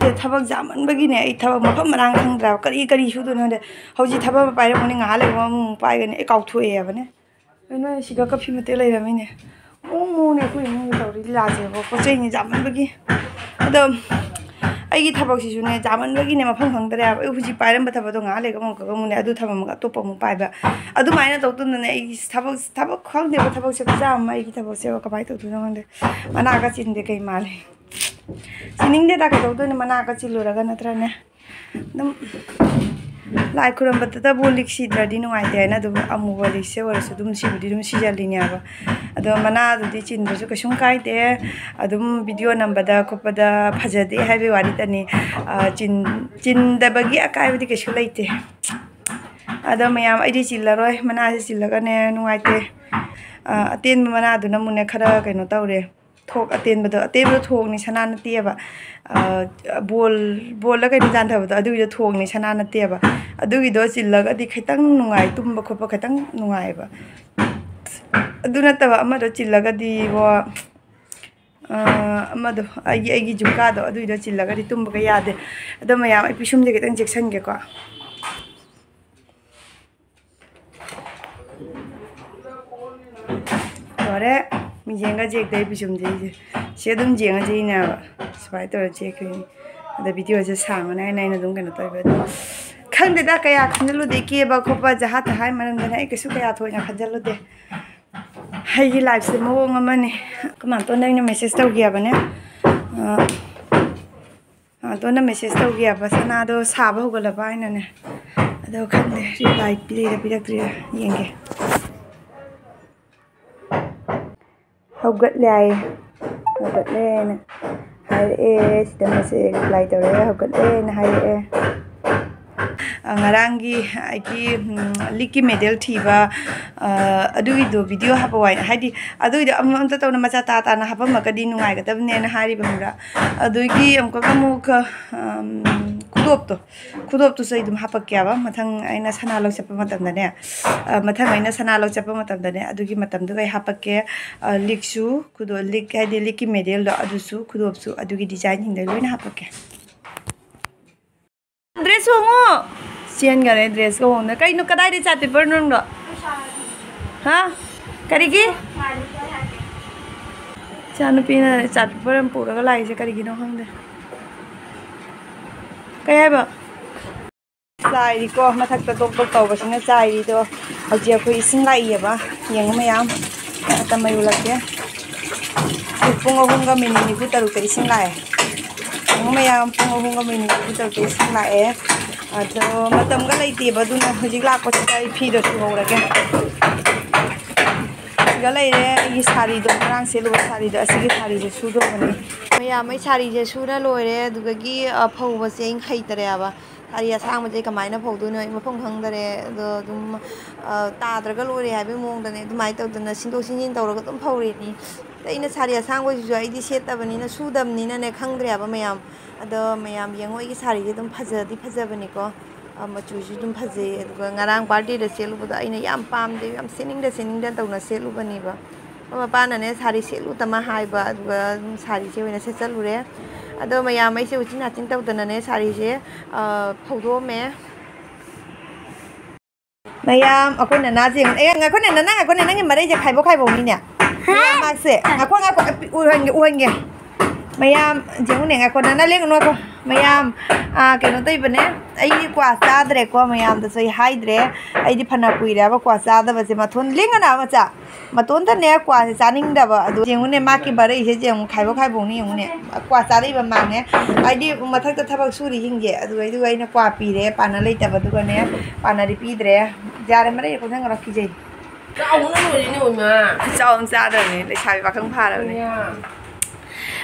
ꯑꯦ, ꯊꯕꯛ ꯌꯥꯝꯃꯟꯕꯒꯤꯅꯦ, ꯑꯩ ꯊꯕꯛ ꯃꯐꯝ ꯃꯔꯥꯡ ꯈꯪꯗ꯭ꯔꯦꯕ꯫ ꯀꯔꯤ ꯀꯔꯤ ꯁꯨꯗꯣꯏꯅꯣ ꯈꯪꯗꯦ꯫ ꯍꯧꯖꯤꯛ ꯊꯕꯛ ꯑꯃ ꯄꯥꯏꯔꯝꯃꯅꯤ, ꯉꯥꯏꯍꯥꯛ ꯂꯩꯕ ꯑꯃꯨꯛ ꯄꯥꯏꯒꯅꯤ꯫ ꯑꯩ ꯀꯥꯎꯊꯣꯛꯑꯦꯕꯅꯦ꯫ ꯀꯩꯅꯣ, ꯁꯤꯗ ꯀꯐꯤ ꯃꯇꯦꯛ ꯂꯩꯔꯝꯃꯤꯅꯦ꯫ ꯃꯑꯣꯡ ꯃꯑꯣꯡꯅꯦ ꯑꯩꯈꯣꯏ ꯏꯃꯨꯡꯒꯤ ꯇꯧꯔꯤ ꯂꯤꯂꯥꯁꯦꯕꯣ, ꯄꯣꯠ ꯆꯩꯅꯤ ꯌꯥꯝꯃꯟꯕꯒꯤ꯫ ꯑꯗꯣ ꯑꯩꯒꯤ ꯊꯕꯛꯁꯤꯁꯨꯅꯦ, ꯌꯥꯝꯃꯟꯕꯒꯤꯅꯦ, ꯃꯐꯝ ꯈꯪꯗ꯭ꯔꯦ ꯍꯥꯏꯕ꯫ ꯑꯩ ꯍꯧꯖꯤꯛ ꯄꯥꯏꯔꯝꯕ ꯊꯕꯛꯇꯣ ꯉꯥꯏꯍꯥꯛ ꯂꯩꯔꯒ ꯑꯃꯨꯛꯀ ꯑꯃꯨꯛꯅꯦ, ꯑꯗꯨ ꯊꯕꯛ ꯑꯃꯨꯛ ꯑꯇꯣꯞꯄ ꯑꯃꯨꯛ ꯄꯥꯏꯕ꯫ ꯑꯗꯨꯃꯥꯏꯅ ꯇꯧꯗꯅꯅꯦ, ꯑꯩꯒꯤ ꯊꯕꯛ, ꯊꯕꯛ ꯈꯪꯗꯦꯕ, ꯊꯕꯛꯁꯦ ꯈꯨꯌꯥꯝ ꯑꯃ꯫ ꯑꯩꯒꯤ ꯊꯕꯛꯁꯦꯕ ꯀꯃꯥꯏꯅ ꯇꯧꯗꯣꯏꯅꯣ ꯈꯪꯗꯦ꯫ ꯃꯅꯥꯒ ꯆꯤꯟꯗꯦ ꯀꯩ ꯃꯥꯜꯂꯤ꯫ ꯆꯤꯟꯅꯤꯡꯗꯦꯗ, ꯀꯩꯗꯧꯗꯣꯏꯅꯣ ꯃꯅꯥꯒ ꯆꯤꯜꯂꯨꯔꯒ, ꯅꯠꯇ꯭ꯔꯅꯦ? ꯑꯗꯨꯝ ꯂꯥꯏ ꯈꯨꯔꯝꯕꯗꯇꯕꯨ ꯂꯤꯛ ꯁꯤꯗ꯭ꯔꯗꯤ ꯅꯨꯡꯉꯥꯏꯇꯦ ꯍꯥꯏꯅ ꯑꯗꯨꯝ ꯑꯃꯨꯕ ꯂꯤꯛꯁꯦ ꯑꯣꯏꯔꯁꯨ ꯑꯗꯨꯝ ꯁꯤꯕꯨꯗꯤ ꯑꯗꯨꯝ ꯁꯤꯖꯜꯂꯤꯅꯦꯕ꯫ ꯑꯗꯣ ꯃꯅꯥꯗꯨꯗꯤ ꯆꯤꯟꯕꯁꯨ ꯀꯩꯁꯨꯝ ꯀꯥꯏꯗꯦ꯫ ꯑꯗꯨꯝ ꯚꯤꯗꯤꯑꯣ ꯅꯝꯕꯗ ꯈꯣꯠꯄꯗ ꯐꯖꯗꯦ ꯍꯥꯏꯕꯒꯤ ꯋꯥꯔꯤꯇꯅꯤ꯫ ꯑ, ꯆꯤꯟ-, ꯆꯤꯟꯗꯕꯒꯤ ꯑꯀꯥꯏꯕꯗꯤ ꯀꯩꯁꯨ ꯂꯩꯇꯦ꯫ ꯑꯗꯣ ꯃꯌꯥꯝ, ꯑꯩꯗꯤ ꯆꯤꯜꯂꯔꯣꯏ, ꯃꯅꯥꯁꯦ ꯆꯤꯜꯂꯒꯅꯦ ꯅꯨꯡꯉꯥꯏꯇꯦ꯫ ꯑ, ꯑꯇꯦꯟꯕ ꯃꯅꯥꯗꯨꯅ ꯑꯃꯨꯛꯅꯦ ꯈꯔ ꯀꯩꯅꯣ ꯇꯧꯔꯦ꯫ ꯊꯣꯛ ꯑꯇꯦꯟꯕꯗꯣ, ꯑꯇꯦꯟꯕꯗꯣ ꯊꯣꯛꯅꯤ, ꯁꯅꯥ ꯅꯠꯇꯦꯕ꯫ ꯑ, ꯕꯣꯜ, ꯕꯣꯜꯂ ꯀꯩꯅꯣ ꯌꯥꯟꯊꯕꯗꯣ, ꯑꯗꯨꯒꯤꯗꯣ ꯊꯣꯛꯅꯤ, ꯁꯅꯥ ꯅꯠꯇꯦꯕ꯫ ꯑꯗꯨꯒꯤꯗꯣ ꯆꯤꯜꯂꯒꯗꯤ ꯈꯤꯇꯪ ꯅꯨꯡꯉꯥꯏ, ꯇꯨꯝꯕ ꯈꯣꯠꯄ ꯈꯤꯇꯪ ꯅꯨꯡꯉꯥꯏꯑꯕ꯫ ꯑꯗꯨ ꯅꯠꯇꯕ ꯑꯃꯗꯣ ꯆꯤꯜꯂꯒꯗꯤ ꯏꯕꯣ, ꯑ, ꯑꯃꯗꯣ ꯑꯩꯒꯤ, ꯑꯩꯒꯤ ꯖꯨꯝꯀꯥꯗꯣ ꯑꯗꯨꯏꯗꯣ ꯆꯤꯜꯂꯒꯗꯤ ꯇꯨꯝꯕꯒ ꯌꯥꯗꯦ꯫ ꯑꯗꯣ ꯃꯌꯥꯝ, ꯑꯩ ꯄꯤꯁꯨꯝꯁꯦ ꯈꯤꯇꯪ ꯆꯦꯛꯁꯟꯒꯦꯀꯣ꯫ ꯂꯣꯏꯔꯦ꯫ ꯃꯤꯡꯖꯦꯜꯒ ꯌꯦꯛꯇꯦ ꯑꯩ ꯄꯤꯁꯨꯝꯁꯦ ꯑꯩꯁꯦ꯫ ꯁꯤ ꯑꯗꯨꯝ ꯌꯦꯡꯉ ꯌꯦꯡꯉꯤꯅꯦꯕ꯫ ꯁꯨꯃꯥꯏꯅ ꯇꯧꯔ ꯆꯦꯛꯈ꯭ꯔꯤꯅꯤ꯫ ꯑꯗ ꯚꯤꯗꯤꯑꯣꯁꯦ ꯁꯥꯡꯉꯅꯤ ꯍꯥꯏꯅ ꯑꯩꯅ ꯑꯗꯨꯝ ꯀꯩꯅꯣ ꯇꯧꯕ ꯑꯗꯣ꯫ ꯈꯪꯗꯦꯗ, ꯀꯌꯥ ꯈꯟꯖꯜꯂꯨꯗꯦ, ꯀꯦꯕ ꯈꯣꯠꯄ ꯖꯍꯥ ꯇꯍꯥꯏ ꯃꯔꯝꯗꯅ ꯑꯩ ꯀꯩꯁꯨ ꯀꯌꯥ ꯊꯣꯏꯅ ꯈꯟꯖꯜꯂꯨꯗꯦ꯫ ꯑꯩꯒꯤ ꯂꯥꯏꯐꯁꯦ ꯃꯑꯣꯡ ꯑꯃꯅꯤ꯫ ꯀꯃꯥꯟꯇꯣꯟꯗ ꯑꯩꯅ ꯃꯦꯁꯦꯖ ꯇꯧꯈꯤꯕꯅꯦ꯫ ꯑ, ꯀꯃꯥꯟꯇꯣꯟꯗ ꯃꯦꯁꯦꯖ ꯇꯧꯈꯤꯕ, ꯁꯅꯥꯗꯣ ꯁꯥꯕ ꯍꯧꯒꯠꯂꯕ ꯍꯥꯏꯅꯅꯦ꯫ ꯑꯗꯣ ꯈꯪꯗꯦ, ꯔꯤꯄ꯭ꯂꯥꯏ ꯄꯤꯔꯛꯏꯔꯥ ꯄꯤꯔꯛꯇ꯭ꯔꯤꯔꯥ ꯌꯦꯡꯒꯦ꯫ ꯍꯧꯒꯠꯂꯦ ꯍꯥꯏꯌꯦ꯫ ꯍꯧꯒꯠꯂꯦꯅ ꯍꯥꯏꯔꯛꯑꯦ꯫ ꯁꯤꯗ ꯃꯦꯁꯦꯖ ꯔꯤꯄ꯭ꯂꯥꯏ ꯇꯧꯔꯛꯑꯦ, "ꯍꯧꯒꯠꯂꯦꯅ" ꯍꯥꯏꯔꯛꯑꯦ꯫ ꯑ, ꯉꯔꯥꯡꯒꯤ ꯑꯩꯒꯤ, ꯎꯝ, ꯂꯤꯛꯀꯤ ꯃꯦꯗꯦꯜ ꯊꯤꯕ, ꯑ, ꯑꯗꯨꯒꯤꯗꯣ ꯚꯤꯗꯤꯑꯣ ꯍꯥꯞꯄ ꯋꯥꯏ, ꯍꯥꯏꯗꯤ ꯑꯗꯨꯒꯤꯗꯣ ꯑꯃ ꯑꯝꯇ ꯇꯧꯅ ꯃꯆꯥ ꯇꯥ ꯇꯥꯅ ꯍꯥꯞꯄꯝꯃꯒꯗꯤ ꯅꯨꯡꯉꯥꯏꯒꯗꯕꯅꯦꯅ ꯍꯥꯏꯔꯤꯕ, ꯈꯪꯕ꯭ꯔꯥ? ꯑꯗꯨꯒꯤ ꯑꯃꯨꯛꯀ ꯑꯃꯨꯛ, ꯑꯝ, ꯈꯨꯗꯣꯞꯇꯣ, ꯈꯨꯗꯣꯞꯇꯨꯁꯨ ꯑꯩ ꯑꯗꯨꯝ ꯍꯥꯄꯛꯀꯦꯕ꯫ ꯃꯊꯪ ꯑꯩꯅ ꯁꯅꯥ ꯂꯧ ꯆꯠꯄ ꯃꯇꯝꯗꯅꯦ, ꯑ, ꯃꯊꯪ ꯑꯩꯅ ꯁꯅꯥ ꯂꯧ ꯆꯠꯄ ꯃꯇꯝꯗꯅꯦ, ꯑꯗꯨꯒꯤ ꯃꯇꯝꯗꯨꯒ ꯑꯩ ꯍꯥꯄꯛꯀꯦ꯫ ꯑ, ꯂꯤꯛꯁꯨ, ꯈꯨꯗꯣ-, ꯂꯤꯛ ꯍꯥꯏꯗꯤ ꯂꯤꯛꯀꯤ ꯃꯦꯗꯦꯜꯗꯣ, ꯑꯗꯨꯁꯨ, ꯈꯨꯗꯣꯞꯁꯨ, ꯑꯗꯨꯒꯤ ꯗꯤꯖꯥꯏꯟꯁꯤꯡꯗꯣ ꯑꯩ ꯂꯣꯏꯅ ꯍꯥꯄꯛꯀꯦ꯫ ꯗ꯭ꯔꯦꯁ ꯍꯣꯡꯉꯣ꯫ ꯆꯦꯟꯈꯔꯦ ꯗ꯭ꯔꯦꯁꯀ ꯍꯣꯡꯗꯅ꯫ ꯀꯩꯅꯣ, ꯀꯗꯥꯏꯗꯩ ꯆꯥꯔꯠ ꯄꯦꯄꯔ ꯅꯪꯗꯣ? ꯍꯥ? ꯀꯔꯤꯒꯤ? ꯏꯆꯥꯅꯨꯄꯤꯅ ꯆꯥꯔꯠ ꯄꯦꯄꯔ ꯑꯃ ꯄꯨꯔꯒ ꯂꯥꯛꯏꯁꯦ ꯀꯔꯤꯒꯤꯅꯣ ꯈꯪꯗꯦ꯫ ꯀꯩ ꯍꯥꯏꯕ? ꯆꯥꯏꯔꯤꯀꯣ, ꯃꯊꯛꯇ ꯇꯣꯛ ꯇꯣꯛ ꯇꯧꯕꯁꯤꯅ ꯆꯥꯏꯔꯤꯗꯣ꯫ ꯍꯧꯖꯤꯛ ꯑꯩꯈꯣꯏ ꯏꯁꯤꯡ ꯂꯥꯛꯏꯌꯦꯕ, ꯌꯦꯡꯉꯨ ꯃꯌꯥꯝ, ꯃꯇꯝ ꯃꯩ ꯎꯠꯂꯛꯀꯦ꯫ ꯍꯧꯖꯤꯛ ꯄꯨꯡ ꯑꯍꯨꯝꯒ ꯃꯤꯅꯤꯠ ꯅꯤꯐꯨ ꯇꯔꯨꯛꯇ ꯏꯁꯤꯡ ꯂꯥꯛꯑꯦ꯫ ꯌꯦꯡꯉꯨ ꯃꯌꯥꯝ, ꯄꯨꯡ ꯑꯍꯨꯝꯒ ꯃꯤꯅꯤꯠ ꯅꯤꯐꯨ ꯇꯔꯨꯛꯇ ꯏꯁꯤꯡ ꯂꯥꯛꯑꯦ꯫ ꯑꯗꯣ ꯃꯇꯝꯒ ꯂꯩꯇꯦꯕ, ꯑꯗꯨꯅ ꯍꯧꯖꯤꯛ ꯂꯥꯛꯄꯁꯤꯗ ꯑꯩ ꯐꯤꯗꯣ ꯁꯨꯍꯧꯔꯒꯦ꯫ ꯁꯤꯒ ꯂꯩꯔꯦ ꯑꯩꯒꯤ ꯁꯥꯔꯤꯗꯣ, ꯉꯔꯥꯡ ꯁꯦꯠꯂꯨꯕ ꯁꯥꯔꯤꯗꯣ, ꯑꯁꯤꯒꯤ ꯁꯥꯔꯤꯁꯦ ꯁꯨꯗꯧꯕꯅꯤ꯫ ꯃꯌꯥꯝ, ꯑꯩ ꯁꯥꯔꯤꯁꯦ ꯁꯨꯅ ꯂꯣꯏꯔꯦ, ꯑꯗꯨꯗꯒꯤ, ꯑ, ꯐꯧꯕꯁꯦ ꯑꯩ ꯍꯩꯇꯔꯦꯕ꯫ ꯁꯥꯔꯤ ꯑꯁꯥꯡꯕꯁꯦ ꯀꯃꯥꯏꯅ ꯐꯧꯗꯣꯏꯅꯣ ꯑꯩ ꯃꯐꯝ ꯈꯪꯗꯔꯦ꯫ ꯑꯗꯣ ꯑꯗꯨꯝ, ꯑ, ꯇꯥꯗ꯭ꯔꯒ ꯂꯣꯏꯔꯦ ꯍꯥꯏꯕꯒꯤ ꯃꯑꯣꯡꯗꯅꯦ ꯑꯗꯨꯃꯥꯏꯅ ꯇꯧꯗꯅ ꯁꯤꯟꯗꯣꯛ ꯁꯤꯟꯖꯤꯟ ꯇꯧꯔꯒ ꯑꯗꯨꯝ ꯐꯧꯔꯤꯅꯤ꯫ ꯑꯗ ꯑꯩꯅ ꯁꯥꯔꯤ ꯑꯁꯥꯡꯕꯁꯤꯁꯨ ꯑꯩꯗꯤ ꯁꯦꯠꯇꯕꯅꯤꯅ, ꯁꯨꯗꯕꯅꯤꯅꯅꯦ ꯈꯪꯗ꯭ꯔꯦꯕ ꯃꯌꯥꯝ꯫ ꯑꯗꯣ ꯃꯌꯥꯝ ꯌꯦꯡꯉꯣ, ꯑꯩꯒꯤ ꯁꯥꯔꯤꯁꯦ ꯑꯗꯨꯝ ꯐꯖꯗꯤ ꯐꯖꯕꯅꯤꯀꯣ꯫ ꯑ, ꯃꯆꯨꯁꯨ ꯑꯗꯨꯝ ꯐꯖꯩ꯫ ꯑꯗꯨꯒ ꯉꯔꯥꯡ ꯕꯥꯔꯗꯦꯗ ꯁꯦꯠꯂꯨꯕꯗꯣ ꯑꯩꯅ ꯌꯥꯝ ꯄꯥꯝꯗꯦ, ꯌꯥꯝ ꯁꯦꯠꯅꯤꯡꯗ ꯁꯦꯠꯅꯤꯡꯗ ꯇꯧꯅ ꯁꯦꯠꯂꯨꯕꯅꯦꯕ꯫ ꯑꯗꯣ ꯃꯄꯥꯅꯅꯦ ꯁꯥꯔꯤ ꯁꯦꯠꯂꯨꯇꯃ ꯍꯥꯏꯕ, ꯑꯗꯨꯒ ꯑꯗꯨꯝ ꯁꯥꯔꯤꯁꯦ ꯑꯣꯏꯅ ꯁꯦꯠꯆꯜꯂꯨꯔꯦ꯫ ꯑꯗꯣ ꯃꯌꯥꯝ, ꯑꯩꯁꯦ ꯎꯆꯤꯟ ꯅꯥꯆꯤꯟ ꯇꯧꯗꯅꯅꯦ ꯁꯥꯔꯤꯁꯦ, ꯑ, ꯐꯧꯗꯣꯛꯑꯝꯃꯦ꯫ ꯃꯌꯥꯝ, ꯑꯩꯈꯣꯏ ꯅꯅꯥꯁꯦ ꯌꯦꯡꯉꯨ꯫ ꯑꯦ, ꯉꯥꯏꯈꯣꯅꯦ, ꯅꯅꯥ, ꯉꯥꯏꯈꯣꯅꯦ, ꯅꯪꯒꯤ ꯃꯔꯩꯁꯦ ꯈꯥꯏꯕꯣꯛ ꯈꯥꯏꯕꯣꯛꯅꯤꯅꯦ꯫ ꯃꯌꯥꯝ, ꯃꯥꯁꯦ, ꯉꯥꯏꯈꯣ, ꯉꯥꯏꯈꯣ, ꯎꯍꯟꯒꯦ, ꯎꯍꯟꯒꯦ꯫ ꯃꯌꯥꯝ, ꯌꯦꯡꯉꯨꯅꯦ, ꯉꯥꯏꯈꯣ, ꯅꯅꯥ ꯂꯦꯡꯒꯅꯨ, ꯉꯥꯏꯈꯣ꯫ ꯃꯌꯥꯝ, ꯑꯥ, ꯀꯩꯅꯣ ꯇꯧꯕꯅꯦ, ꯑꯩꯗꯤ ꯀ꯭ꯋꯥ ꯆꯥꯗ꯭ꯔꯦꯀꯣ, ꯃꯌꯥꯝꯗꯁꯨ ꯑꯩ ꯍꯥꯏꯗ꯭ꯔꯦ꯫ ꯑꯩꯗꯤ ꯐꯅ ꯀꯨꯏꯔꯦꯕ ꯀ꯭ꯋꯥ ꯆꯥꯗꯕꯁꯦ꯫ ꯃꯊꯣꯟ ꯂꯦꯡꯒꯅꯣ ꯃꯆꯥ, ꯃꯇꯣꯟꯇꯅꯦ ꯀ꯭ꯋꯥꯁꯦ ꯆꯥꯅꯤꯡꯗꯕ꯫ ꯑꯗꯨ ꯌꯦꯡꯉꯨꯅꯦ, ꯃꯥꯒꯤ ꯃꯔꯩꯁꯦ ꯌꯦꯡꯉꯨ, ꯈꯥꯏꯕꯣꯛ ꯈꯥꯏꯕꯣꯛꯅꯤ ꯌꯦꯡꯉꯨꯅꯦ꯫ ꯀ꯭ꯋꯥ ꯆꯥꯔꯛꯏꯕ ꯃꯥꯡꯉꯦ꯫ ꯍꯥꯏꯗꯤ ꯃꯊꯛꯇ ꯊꯕꯛ ꯁꯨꯔꯤꯁꯤꯡꯁꯦ, ꯑꯗꯨꯒꯩꯗꯨꯒ ꯑꯩꯅ ꯀ꯭ꯋꯥ ꯄꯤꯔꯦ, ꯄꯥꯅ ꯂꯩꯇꯕꯗꯨꯒꯅꯦ, ꯄꯥꯅꯗꯤ ꯄꯤꯗ꯭ꯔꯦ꯫ ꯌꯥꯔꯦ, ꯃꯔꯩ ꯀꯣꯟꯊꯪ ꯀꯤꯖꯩ꯫ ꯆꯥꯎꯕꯅ ꯂꯣꯏꯔꯦꯅꯦ, ꯑꯣꯏꯃꯥ꯫ ꯈꯨꯆꯥꯎ ꯑꯃ ꯆꯥꯗꯕꯅꯤ, ꯂꯩꯁꯥꯕꯤ ꯄꯥꯈꯪ ꯐꯥꯔꯕꯅꯤ꯫ ꯃꯌꯥ꯫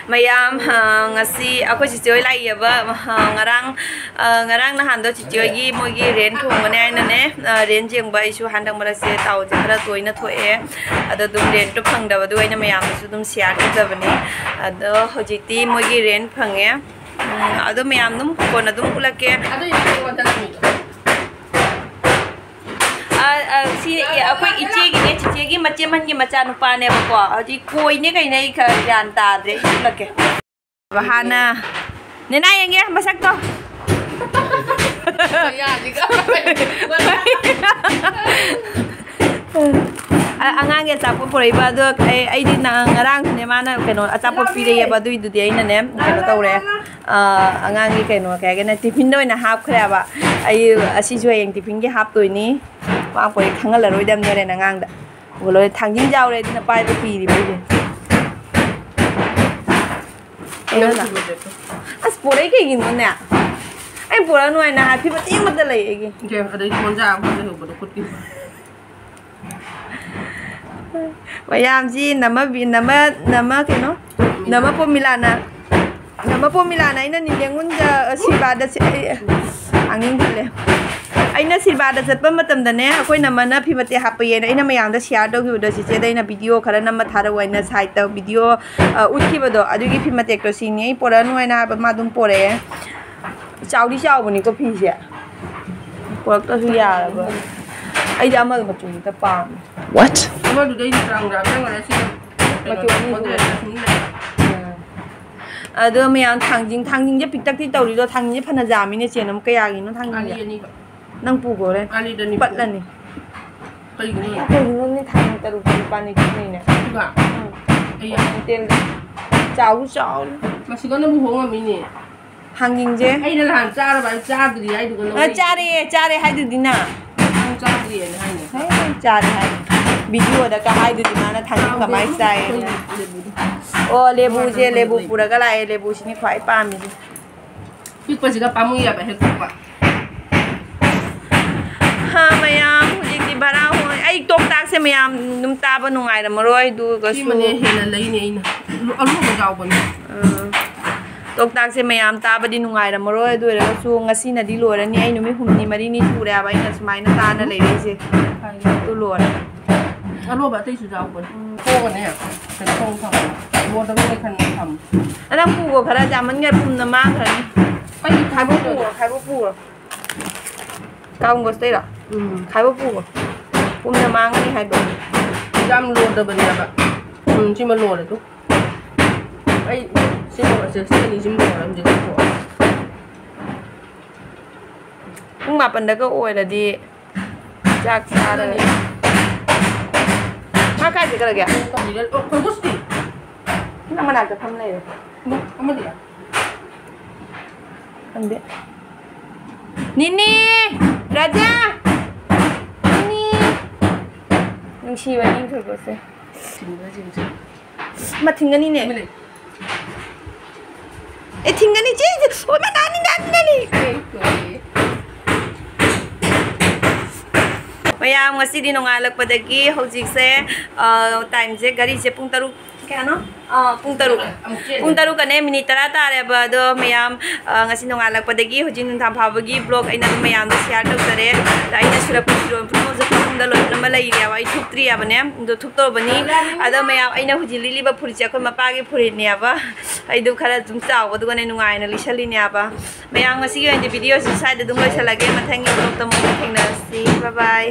ꯃꯌꯥꯝ, ꯑ, ꯉꯁꯤ ꯑꯩꯈꯣꯏ ꯆꯤꯆꯦ ꯍꯣꯏ ꯂꯥꯛꯏꯑꯕ, ꯑ, ꯉꯔꯥꯡ, ꯑ, ꯉꯔꯥꯡ ꯅꯍꯥꯟꯗꯣ ꯆꯤꯆꯦ ꯍꯣꯏꯒꯤ ꯃꯣꯏꯒꯤ ꯔꯦꯟ ꯊꯣꯡꯒꯅꯤ ꯍꯥꯏꯅꯅꯦ, ꯑ, ꯔꯦꯟ ꯌꯦꯡꯕ꯫ ꯑꯩꯁꯨ ꯍꯟꯗꯛ ꯃꯔꯛꯁꯦ ꯇꯥꯎꯁꯦ ꯈꯔ ꯇꯣꯏꯅ ꯊꯣꯛꯑꯦ, ꯑꯗꯣ ꯑꯗꯨꯝ ꯔꯦꯟꯇꯣ ꯐꯪꯗꯕꯗꯨ ꯑꯩꯅ ꯃꯌꯥꯝꯗꯁꯨ ꯑꯗꯨꯝ ꯁꯤꯌꯥꯔ ꯇꯧꯖꯕꯅꯤ꯫ ꯑꯗꯣ ꯍꯧꯖꯤꯛꯇꯤ ꯃꯣꯏꯒꯤ ꯔꯦꯟ ꯐꯪꯉꯦ꯫ ꯎꯝ, ꯑꯗꯣ ꯃꯌꯥꯝ ꯑꯗꯨꯝ ꯀꯣꯟꯅ ꯑꯗꯨꯝ ꯎꯠꯂꯛꯀꯦ꯫ ꯑꯗꯨ ꯌꯦꯡꯉꯣ, ꯃꯊꯛ ꯃꯤꯗꯣ꯫ ꯑ, ꯑ, ꯁꯤ ꯑꯩꯈꯣꯏ ꯏꯆꯦꯒꯤꯅꯦ, ꯆꯤꯆꯦꯒꯤ ꯃꯆꯦꯃꯟꯒꯤ ꯃꯆꯥꯅꯨꯄꯥꯅꯦꯕꯀꯣ꯫ ꯍꯧꯖꯤꯛ ꯀꯣꯏꯅꯦ ꯀꯩꯅꯦ ꯑꯩ ꯈꯔ ꯒ꯭ꯌꯥꯟ ꯇꯥꯗ꯭ꯔꯦ꯫ ꯑꯩ ꯎꯠꯂꯛꯀꯦ꯫ ꯍꯥꯟꯅ ꯅꯦꯅꯥ ꯌꯦꯡꯒꯦ ꯃꯁꯛꯇꯣ꯫ ꯃꯌꯥꯁꯤꯒ꯫ ꯑ-, ꯑꯉꯥꯡꯒꯤ ꯑꯆꯥꯄꯣꯠ ꯄꯨꯔꯛꯏꯕ ꯑꯗꯣ ꯑꯩ, ꯑꯩꯗꯤ ꯅ-, ꯉꯔꯥꯡꯁꯨꯅꯦ ꯃꯥꯅ ꯀꯩꯅꯣ ꯑꯆꯥꯄꯣꯠ ꯄꯤꯔꯛꯑꯦꯕ, ꯑꯗꯨꯏꯗꯨꯗꯤ ꯑꯩꯅꯅꯦ ꯀꯩꯅꯣ ꯇꯧꯔꯦ꯫ ꯑ, ꯑꯉꯥꯡꯒꯤ ꯀꯩꯅꯣ ꯀꯩ ꯍꯥꯏꯒꯦꯅ ꯇꯤꯐꯤꯟꯗ ꯑꯣꯏꯅ ꯍꯥꯞꯈ꯭ꯔꯦꯕ꯫ ꯑꯩ ꯑꯁꯤꯁꯨ ꯍꯌꯦꯡ ꯇꯤꯐꯤꯟꯒꯤ ꯍꯥꯞꯇꯣꯏꯅꯤ꯫ ꯃꯥ ꯄꯣꯔꯛꯑꯦ, ꯈꯪꯍꯜꯂꯔꯣꯏꯗꯕꯅꯤ ꯍꯣꯔꯦꯟ ꯑꯉꯥꯡꯗ꯫ ꯑꯣ, ꯂꯣꯏꯔꯦ, ꯊꯥꯡꯖꯤꯡ ꯆꯥꯎꯔꯦ ꯑꯗꯨꯅ ꯄꯥꯏꯕ ꯀꯤꯔꯤꯕ ꯑꯩꯁꯦ꯫ ꯑꯩꯉꯣꯟꯗ꯫ ꯑꯁ, ꯄꯣꯔꯛꯏ ꯀꯩꯒꯤꯅꯣꯅꯦ? ꯑꯩ ꯄꯣꯔꯛꯅꯨ ꯍꯥꯏꯅ ꯍꯥꯏ, ꯐꯤ ꯃꯇꯦꯛ ꯑꯃꯠꯇ ꯂꯩ ꯑꯩꯒꯤ꯫ ꯏꯆꯦ, ꯑꯗꯩ ꯃꯣꯟꯖꯥ ꯑꯃ ꯂꯩꯍꯧꯕꯗꯣ ꯈꯨꯠꯀꯤ꯫ ꯃꯌꯥꯝꯁꯤ ꯅꯃ ꯕꯤ-, ꯅꯃ, ꯅꯃ ꯀꯩꯅꯣ? ꯅꯃ ꯄꯣꯃꯤꯂꯥꯅ, ꯅꯃ ꯄꯣꯃꯤꯂꯥꯅ ꯑꯩꯅ ꯅꯤꯡꯖꯪꯉꯨꯟꯗ ꯁꯤꯕꯥꯗ ꯆꯠ-, ꯑꯩ, ꯉꯥꯡꯅꯤꯡꯗ꯭ꯔꯦ꯫ ꯑꯩꯅ ꯁꯤꯕꯥꯗ ꯆꯠꯄ ꯃꯇꯝꯗꯅꯦ, ꯑꯩꯈꯣꯏ ꯅꯃꯅ ꯐꯤ ꯃꯇꯦꯛ ꯍꯥꯞꯄꯛꯑꯦꯅ ꯑꯩꯅ ꯃꯌꯥꯝꯗ ꯁꯤꯌꯥꯔ ꯇꯧꯈꯤꯕꯗꯣ, ꯆꯤꯆꯦꯗ ꯑꯩꯅ ꯚꯤꯗꯤꯑꯣ ꯈꯔ ꯅꯝꯃ ꯊꯥꯔꯛꯑꯣ ꯍꯥꯏꯅ ꯁꯥꯏꯠꯇ ꯚꯤꯗꯤꯑꯣ, ꯑ, ꯎꯠꯈꯤꯕꯗꯣ, ꯑꯗꯨꯒꯤ ꯐꯤ ꯃꯇꯦꯛꯇꯣ ꯁꯤꯅꯤ ꯑꯩ ꯄꯣꯔꯛꯑꯅꯨ ꯍꯥꯏꯅ ꯍꯥꯏꯕ, ꯃꯥ ꯑꯗꯨꯝ ꯄꯣꯔꯛꯑꯦ꯫ ꯆꯥꯎꯗꯤ ꯆꯥꯎꯕꯅꯤꯀꯣ ꯐꯤꯁꯦ꯫ ꯄꯨꯔꯛꯇ꯭ꯔꯁꯨ ꯌꯥꯔꯕ꯫ ꯑꯩꯗꯤ ꯑꯃ ꯃꯆꯨꯗꯨꯗ ꯄꯥꯝꯃꯦ꯫ What? ꯑꯃꯗꯨꯗꯩꯗꯤ ꯇ꯭ꯔꯥꯡ ꯇ꯭ꯔꯥꯡ ꯆꯪꯈ꯭ꯔꯦ, ꯁꯤ ꯃꯆꯨ ꯑꯅꯤꯗꯨ ꯀꯩꯅꯣ, ꯁꯨꯝ ꯂꯩ꯫ ꯎꯝ꯫ ꯑꯗꯣ ꯃꯌꯥꯝ ꯊꯥꯡꯖꯤꯡ, ꯊꯥꯡꯖꯤꯡꯁꯦ ꯄꯤꯛꯇꯛꯇꯤ ꯇꯧꯔꯤꯗꯣ, ꯊꯥꯡꯖꯤꯡꯁꯦ ꯐꯅ ꯌꯥꯝꯃꯤꯅꯦ ꯆꯦ, ꯅꯪ ꯀꯌꯥꯒꯤꯅꯣ ꯊꯥꯡꯖꯤꯡꯁꯦ? ꯑꯅꯤ, ꯑꯅꯤꯈꯛ꯫ ꯅꯪ ꯄꯨꯈꯣ ꯍꯣꯔꯦꯟ꯫ ꯑꯅꯤꯗꯅꯤ꯫ ꯄꯠꯂꯅꯤ꯫ ꯀꯩꯒꯤꯅꯣ? ꯀꯩꯒꯤꯅꯣꯅꯦ ꯊꯥꯡꯖꯤꯡ ꯇꯔꯨꯛꯇꯣ ꯂꯨꯄꯥ ꯅꯤꯐꯨꯅꯤꯅꯦ꯫ ꯑꯗꯨꯒ? ꯎꯝ꯫ ꯑꯩ ꯌꯥꯝ ꯍꯣꯇꯦꯜꯗ꯫ ꯆꯥꯎꯁꯨ ꯆꯥꯎꯔꯦ꯫ ꯃꯁꯤꯒꯅꯕꯨ ꯍꯣꯡꯉꯝꯃꯤꯅꯦ꯫ ꯊꯥꯡꯖꯤꯡꯁꯦ꯫ ꯑꯩꯅ ꯅꯍꯥꯟ ꯆꯥꯔꯕ, ꯑꯩ ꯆꯥꯗ꯭ꯔꯤ ꯍꯥꯏꯗꯨꯒ ꯑ, ꯂꯧꯔꯛꯏ꯫ ꯆꯥꯔꯦ, ꯆꯥꯔꯦ ꯍꯥꯏꯗꯨꯗꯤ ꯅ꯫ ꯅꯪ ꯆꯥꯗ꯭ꯔꯤꯌꯦꯅ ꯍꯥꯏꯅꯦ꯫ ꯍꯦ, ꯆꯥꯔꯦ ꯍꯥꯏ꯫ ꯚꯤꯗꯤꯑꯣꯗ ꯀ ꯍꯥꯏꯗꯨꯗꯤ ꯃꯥꯅ ꯊꯥꯡꯖꯤꯡ ꯀꯃꯥꯏꯅ ꯆꯥꯏ? ꯑꯩꯈꯣꯏ ꯂꯦꯕꯨꯗꯣ꯫ ꯑꯣ, ꯂꯦꯕꯨꯁꯦ, ꯂꯦꯕꯨ ꯄꯨꯔꯒ ꯂꯥꯛꯑꯦ꯫ ꯂꯦꯕꯨꯁꯤꯅꯤ ꯈ꯭ꯋꯥꯏ ꯄꯥꯝꯃꯤꯁꯦ꯫ ꯄꯤꯛꯄꯁꯤꯒ ꯄꯥꯝꯃꯨꯏ ꯍꯥꯏꯕ ꯍꯦꯛꯇꯣꯛꯄ꯫ ꯍꯥ, ꯃꯌꯥꯝ ꯍꯧꯖꯤꯛꯇꯤ ꯚꯔꯥ ꯍꯣꯏ꯫ ꯑꯩ ꯇꯣꯛꯇꯥꯛꯁꯦ ꯃꯌꯥꯝ ꯑꯗꯨꯝ ꯇꯥꯕ ꯅꯨꯡꯉꯥꯏꯔꯝꯃꯔꯣꯏ, ꯑꯗꯨꯒꯁꯨ ꯁꯤꯃꯅꯦ ꯍꯦꯟꯅ ꯂꯩꯅꯦ ꯑꯩꯅ꯫ ꯑꯔꯨꯕ ꯌꯥꯎꯕꯅꯦ꯫ ꯎꯝ꯫ ꯇꯣꯛꯇꯥꯛꯁꯦ ꯃꯌꯥꯝ ꯇꯥꯕꯗꯤ ꯅꯨꯡꯉꯥꯏꯔꯝꯃꯔꯣꯏ, ꯑꯗꯨ ꯑꯣꯏꯔꯒꯁꯨ ꯉꯁꯤꯅꯗꯤ ꯂꯣꯏꯔꯅꯤ꯫ ꯑꯩ ꯅꯨꯃꯤꯠ ꯍꯨꯝꯅꯤ ꯃꯔꯤꯅꯤ ꯁꯨꯔꯦ ꯍꯥꯏꯕ ꯑꯩꯅ ꯁꯨꯃꯥꯏꯅ ꯇꯥꯅ ꯂꯩꯔꯛꯏꯁꯦ꯫ ꯑꯗꯨ ꯂꯣꯏꯔꯦ꯫ ꯑꯔꯨꯕ ꯑꯇꯩꯁꯨ ꯌꯥꯎꯕꯅꯦ꯫ ꯎꯝ꯫ ꯊꯣꯛꯑꯒꯅꯦ ꯀꯩꯅꯣ ꯇꯧ ꯊꯝꯃꯣ꯫ ꯂꯣꯏꯗꯕ ꯂꯩꯈꯟ ꯊꯝꯃꯣ꯫ ꯑꯗ ꯄꯨꯒꯣ, ꯈꯔ ꯌꯥꯝꯃꯟꯈ꯭ꯔꯦ, ꯄꯨꯝꯅ ꯃꯥꯡꯈ꯭ꯔꯅꯤ꯫ ꯑꯩ ꯈꯥꯏꯕ ꯄꯨꯔꯣ, ꯈꯥꯏꯕ ꯄꯨꯔꯣ꯫ ꯀꯥꯎꯟꯒꯣꯁꯇꯩꯔꯣ? ꯎꯝ꯫ ꯈꯥꯏꯕ ꯄꯨꯔꯣ꯫ ꯄꯨꯝꯅ ꯃꯥꯡꯉꯅꯤ ꯍꯥꯏꯕ꯫ ꯌꯥꯝ ꯂꯣꯗꯕꯅꯦꯕ꯫ ꯎꯝ, ꯁꯤꯃ ꯂꯣꯔꯦ ꯇꯨ꯫ ꯑꯩ ꯁꯤ ꯂꯣꯔꯁꯦ, ꯁꯤ ꯑꯅꯤꯁꯤꯃ ꯂꯣꯔꯦ ꯍꯧꯖꯤꯛ꯫ ꯄꯨꯡ ꯃꯥꯄꯟꯗꯒ ꯑꯣꯏꯔꯗꯤ ꯆꯥꯛ ꯆꯥꯔꯒ꯫ ꯃꯥ ꯀꯥꯏ ꯆꯠꯈ꯭ꯔꯒꯦ? ꯑꯣ, ꯈꯣꯡꯒꯨꯁꯇꯤ? ꯅꯪ ꯃꯅꯥꯛꯇ ꯐꯝ ꯂꯩꯔꯦ꯫ ꯑꯃꯗꯤ? ꯈꯪꯗꯦ꯫ ꯅꯤꯅꯤ! ꯔꯥꯖꯥ! ꯅꯤꯅꯤ! ꯅꯨꯡꯁꯤꯕꯅꯤ ꯈꯣꯡꯒꯨꯁꯁꯦ꯫ ꯁꯤꯡꯕ꯭ꯔꯥ ꯌꯦꯡꯁꯦ꯫ ꯑꯃ ꯊꯤꯡꯒꯅꯤꯅꯦ꯫ ꯑꯃ ꯂꯩ꯫ ꯑꯦ, ꯊꯤꯡꯒꯅꯤ, ꯆꯦ, ꯆꯦ꯫ ꯑꯣ, ꯃꯥ ꯅꯥꯅꯤ, ꯅꯥꯅꯤ, ꯅꯥꯅꯤ꯫ ꯑꯦ, ꯂꯣꯏꯔꯦ꯫ ꯃꯌꯥꯝ, ꯉꯁꯤꯗꯤ ꯅꯣꯡꯉꯥꯜꯂꯛꯄꯗꯒꯤ ꯍꯧꯖꯤꯛꯁꯦ, ꯑ, ꯇꯥꯏꯝꯁꯦ, ꯘꯔꯤꯁꯦ ꯄꯨꯡ ꯇꯔꯨꯛ, ꯀꯌꯥꯅꯣ? ꯑ, ꯄꯨꯡ ꯇꯔꯨꯛ꯫ ꯑꯃꯨꯛ ꯆꯦꯟ꯫ ꯄꯨꯡ ꯇꯔꯨꯛꯀꯅꯦ ꯃꯤꯅꯤꯠ ꯇꯔꯥ ꯇꯥꯔꯦꯕ꯫ ꯑꯗꯣ ꯃꯌꯥꯝ, ꯑ, ꯉꯁꯤ ꯅꯣꯡꯉꯥꯜꯂꯛꯄꯗꯒꯤ ꯍꯧꯖꯤꯛ ꯅꯨꯡꯗꯥꯡ ꯐꯥꯎꯕꯒꯤ ꯕ꯭ꯂꯣꯒ ꯑꯩꯅ ꯑꯗꯨꯝ ꯃꯌꯥꯝꯗ ꯁꯤꯌꯥꯔ ꯇꯧꯖꯔꯦ꯫ ꯑꯗ ꯑꯩꯅ ꯁꯨꯔꯛꯄ ꯐꯤꯔꯣꯜ ꯄꯨꯝꯅꯃꯛꯁꯦ ꯐꯃꯨꯡꯗ ꯂꯣꯏꯁꯤꯜꯂꯝꯕ ꯂꯩꯔꯦꯕ꯫ ꯑꯩ ꯊꯨꯞꯇ꯭ꯔꯤꯑꯕꯅꯦ꯫ ꯑꯗꯣ ꯊꯨꯞꯇꯧꯕꯅꯤ꯫ ꯑꯗꯣ ꯃꯌꯥꯝ, ꯑꯩꯅ ꯍꯧꯖꯤꯛ ꯂꯤꯠꯂꯤꯕ ꯐꯨꯔꯤꯠꯁꯦ ꯑꯩꯈꯣꯏ ꯃꯄꯥꯒꯤ ꯐꯨꯔꯤꯠꯅꯦꯕ꯫ ꯑꯩꯗꯣ ꯈꯔ ꯑꯗꯨꯝ ꯆꯥꯎꯕ, ꯑꯗꯨꯒꯅꯦ ꯅꯨꯡꯉꯥꯏꯅ ꯂꯤꯠꯁꯜꯂꯤꯅꯦꯕ꯫ ꯃꯌꯥꯝ, ꯉꯁꯤꯒꯤ ꯑꯣꯏꯅꯗꯤ ꯚꯤꯗꯤꯑꯣꯁꯤ ꯁ꯭ꯋꯥꯏꯗ ꯑꯗꯨꯝ ꯂꯣꯏꯁꯤꯜꯂꯒꯦ꯫ ꯃꯊꯪꯒꯤ ꯕ꯭ꯂꯣꯒꯇ ꯑꯃꯨꯛ ꯊꯦꯡꯅꯔꯁꯤ꯫ ꯕꯥꯏ ꯕꯥꯏ꯫